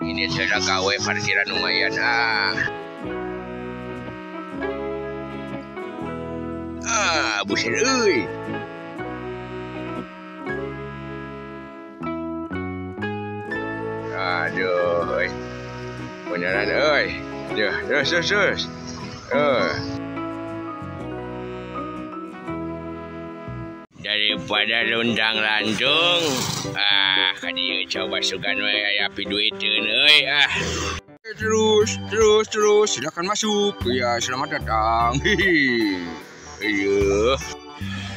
Ini sudah gawe parkiran lumayan ah. Ah, buset euy. Aduh, euy. Beneran euy. Duh, terus terus terus. Daripada lundang landung, ah, kadieu coba sugan we aya piduiteun euy ah. Terus terus terus, silakan masuk. Ya, selamat datang. Hihi. Iya.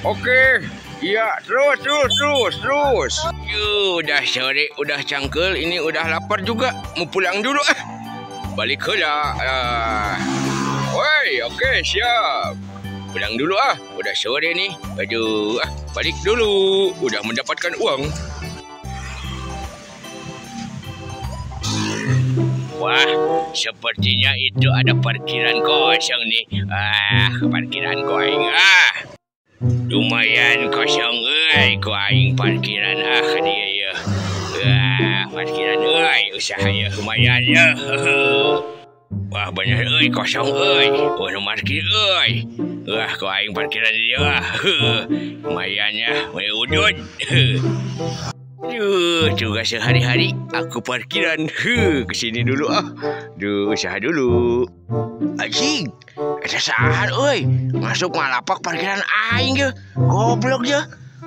Oke. Iya, terus terus terus terus. Yuh, udah sore, udah cangkel, ini udah lapar juga. Mau pulang dulu ah. Balik heula. Ah. Woi, oke, siap. Pulang dulu ah, udah sore nih. Aduh, ah, balik dulu. Udah mendapatkan uang. Wah, sepertinya itu ada parkiran kosong nih. Ah, parkiran ku aing ah. Lumayan kosong euy, ku aing parkiran ah dia ya. Ah, parkiran euy, usaha ya lumayan ya. Wah, bener euy, kosong euy. Wah, nu parkir euy. Wah, ku aing parkiran dia ah. Lumayan ya, we udud. Duh, juga sehari-hari aku parkiran. Ke sini dulu ah. Duh, usaha dulu. Anjing, eta sahan euy. Masuk malapak parkiran aing ge. Goblok je.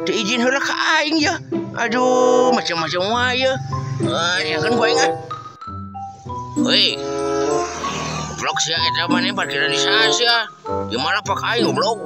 Teu izin heula ka aing je. Aduh, macam-macam wae ye. Ah, ya kan ku aing ah. Hei. Goblok sia eta maneh parkiran di saha sia? Di malapak aing goblok.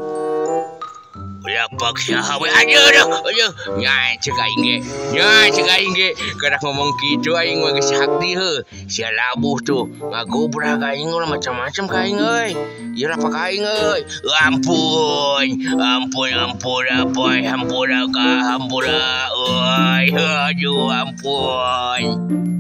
Lapak saha we aja dah. Aja. Nya cek aing ge. Nya cek aing ge. Kadak ngomong kitu aing mah geus hak di heuh. Sia labuh tuh ngagobrak aing ulah macam-macam ka aing euy. Ieu lapak aing euy. Ampun. Ampun ampun apoy hampura ka hampura euy. Aduh ampun.